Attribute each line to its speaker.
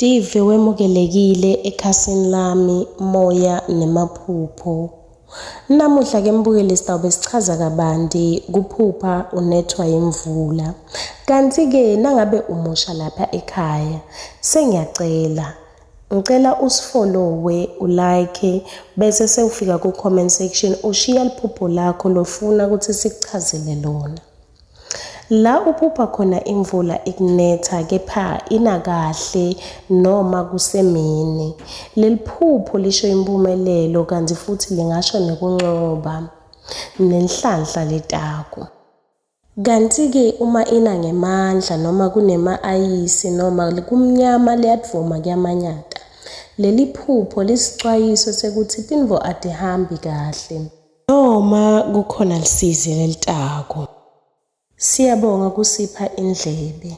Speaker 1: Tive wemukelekile ekhasini lami Moya Nemaphupho. Namuhla ke mbukeli sitawube sichaza kabanti kuphupha unethwa yimvula. Kanti-ke nangabe umusha lapha ekhaya, sengiyacela ngicela usifollowe, ulike bese sewufika ku-comment section ushiya liphupho lakho lofuna ukuthi sikuchazele lona. La uphupha khona imvula ikunetha kepha ina kahle noma kusemini. Leli phupho lisho impumelelo kanti futhi lingasho nekuncoba nenhlanhla letako. Kanti-ke uma ina ngemandla noma kunema-ayisi noma kumnyama liyadvuma kuyamanyata. Leli phupho lisicwayiso sekuthi tintfo atihambi kahle. Noma kukhona lisizi lelitako. Siyabonga kusipha indlebe.